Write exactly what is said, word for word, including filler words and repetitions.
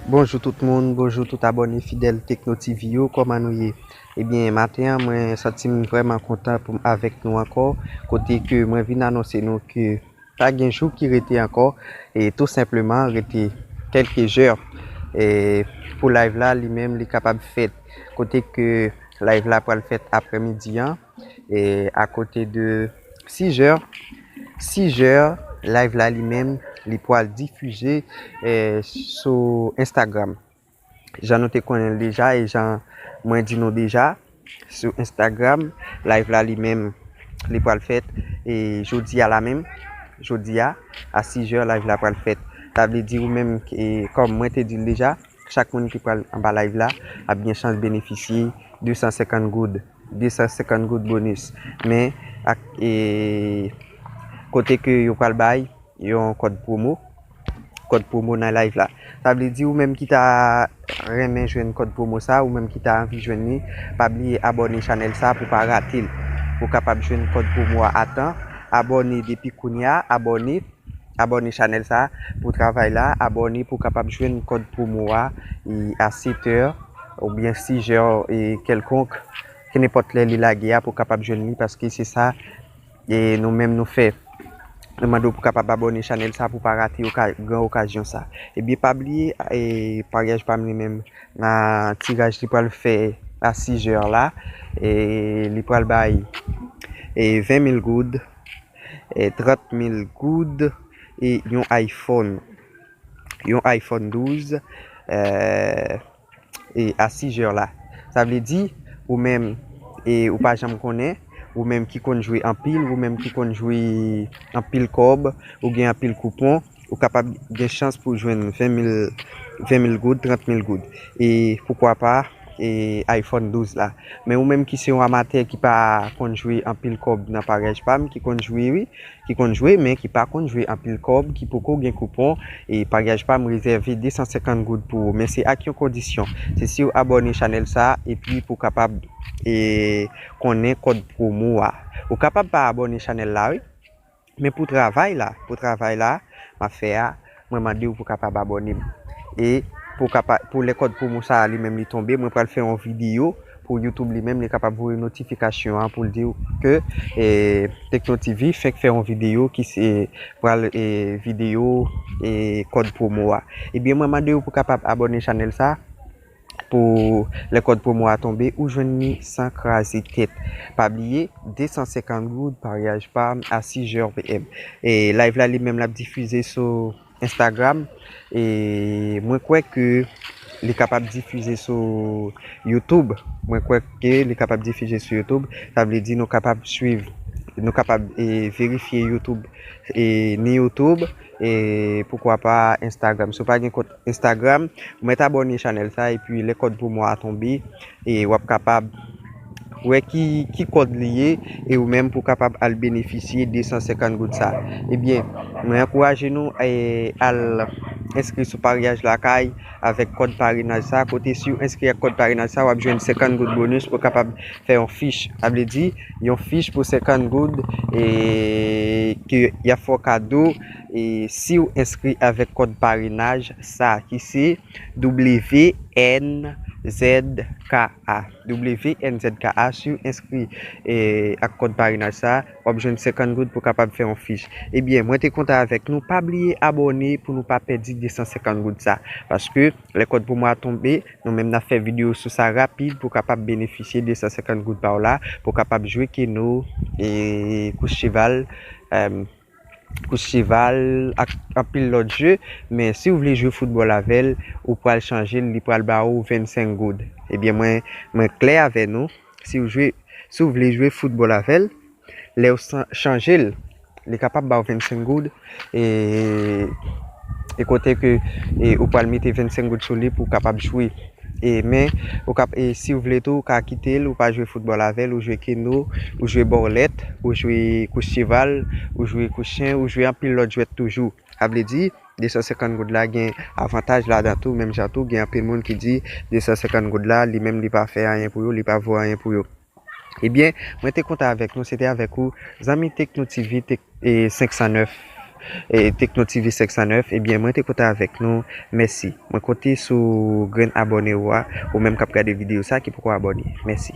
Bonjou tout moun, bonjou tout abòne fidèl Tekno T V yo, kòman nou ye? Ebyen, maten an, mwen santi m vrèman kontan pou m avèk nou ankò, kote ke mwen vin anonse nou ke pa gen jou ki rete ankò, e tou senpleman rete kèlke jè, e pou live la, li menm, li kapab fèt, kote ke live la pral fèt aprèmidi an, e akote de sis jè, sis jè, live la li menm, li pral difize, e, sou Instagram. Jan nou te konnen l deja, e jan mwen di nou deja, sou Instagram, live la li menm, li pral fèt, e jodi a la menm, jodi a, a sis jè, live la pral fèt. Sa vle di ou menm, e, kòm mwen te di l deja, chak moun ki pral anba live la ap gen chans benefisye de san senkant goud, de san senkant goud bonis. Men, ak, e, kote ke yo pral bay yon kòd pwomo, kòd pwomo nan live la. Sa vle di ou menm ki ta renmen jwenn kòd pwomo sa, ou menm ki ta anvi jwenn li, pa bliye abòne chanèl sa pou pa rate l. Pou kapab jwenn kòd pwomo a atan, abòne depi kounye a, abòne, abòne chanèl sa pou travay la, abòne pou kapab jwenn kòd pwomo a, e, a sèt è oubyen sis è, e, kèlkonk, ke nenpòt lè li lage a pou kapab jwenn li, paske se sa, e, nou menm nou fè. Nou mande w pou kapab abòne chanèl sa pou pa rate oka-, gran okazyon sa. Ebyen, pa bliye, e, paryaj pa m li menm, nan tiraj li pral fè a sis è la, e, li pral bay, e, ven mil goud, e, trant mil goud, e yon iPhone, yon iPhone douz, e, e a sis è la. Sa vle di, ou menm, e ou pa janm konnen, ou menm ki konn jwe anpil, ou menm ki konn jwe anpil kòb, ou gen anpil koupon, ou kapab gen chans pou jwenn ven mil, ven mil goud, trant mil goud. E poukwa pa, e iPhone douz la. Men ou menm ki se yon amatè ki pa konn jwe anpil kòb nan paryaj pa m, ki konn jwe, wi, ki konn jwe, men ki pa konn jwe anpil kòb, ki poko gen koupon, e paryaj pa m rezève de san senkant goud pou ou. Men se ak yon kondisyon. Se si w abòne chanèl sa, epi pou kapab, e, konnen kòd pwomo a. Ou kapab pa abòne chanèl la, wi. Men pou travay la, pou travay la, m ap fè a, mwen mande w pou kapab abòne m. E pou kapa-, pou lè kòd pwomo sa a li menm li tonbe, mwen pral fè yon videyo pou YouTube li menm, li kapab voye notifikasyon an pou l di w ke, e, Tekno T V fenk fè yon videyo ki se pral, e, videyo, e, kòd pwomo a. Ebyen, mwen mande w pou kapab abòne chanèl sa pou lè kòd pwomo a tonbe, ou jwenn li san kraze tèt. Pa bliye, de san senkant goud, paryaj pa m a sis è P M. E live la li menm l ap difize sou Instagram. E mwen kwè ke li kapab difize sou YouTube. Mwen kwè ke li kapab difize sou YouTube. Sa vle di nou kapab swiv, nou kapab, e, verifye YouTube, e, ni YouTube, e poukwa pa Instagram. Si w pa gen kont Instagram, ou mèt abòne chanèl sa, epi lè kòd pwomo a tonbe, e w ap kapab wè ki, ki kòd li ye, e ou menm pou kapab al benefisye de san senkant goud sa. Ebyen, mwen ankouraje nou, e, al enskri sou paryaj lakay avèk kòd parenaj sa, kote si w enskri ak kòd parenaj sa, w ap jwenn senkant goud bonis pou kapab fè yon fich. Sa vle di, yon fich pou senkant goud, e ke y ap fè w kado, e si w enskri avèk kòd parenaj sa, ki se W N Z K A. W N Z K A, si w enskri, e, ak kòd parenaj sa, w ap jwenn senkant goud pou kapab fè yon fich. Ebyen, mwen te kontan avèk nou. Pa bliye abòne pou nou pa pèdi de san senkant goud sa. Paske lè kòd pwomo a tonbe, nou menm n ap fè videyo sou sa rapid pou kapab benefisye de san senkant goud pa w la, pou kapab jwe keno, e, kous cheval, e, kous cheval, ak anpil lòt je, men si w vle jwe foutbòl avè l, ou pral chanje l, li pral ba ou vennsenk goud. Ebyen, mwen, mwen klè avè nou, si w jwe, si w vle jwe foutbòl avè l, lè w san-, chanje l, li kapab ba w vennsenk goud, e, e kote ke, e, ou pral mete vennsenk goud sou li pou w kapab jwe. E, men, ou kap-, e, si w vle tou, ou ka kite l, ou pa jwe foutbòl avè l, ou jwe keno, ou jwe bòlèt, ou jwe kous cheval, ou jwe kous chen, ou jwe anpil lòt jwèt toujou. Sa vle di, de san senkant goud la gen avantaj ladan tou, menm jan tou, gen anpil moun ki di de san senkant goud la, li menm li pa fè anyen pou yo, li pa vo anyen pou yo. Ebyen, mwen te kontan avèk nou, se te avèk ou, zanmi Tekno T V, Tek-, e, senk san nèf. E, Tekno T V senk san nèf, ebyen, mwen te kontan avèk nou. Mèsi. Mwen konte sou grenn abòne ou a, ou menm k ap gade videyo sa ki poko abòne. Mèsi.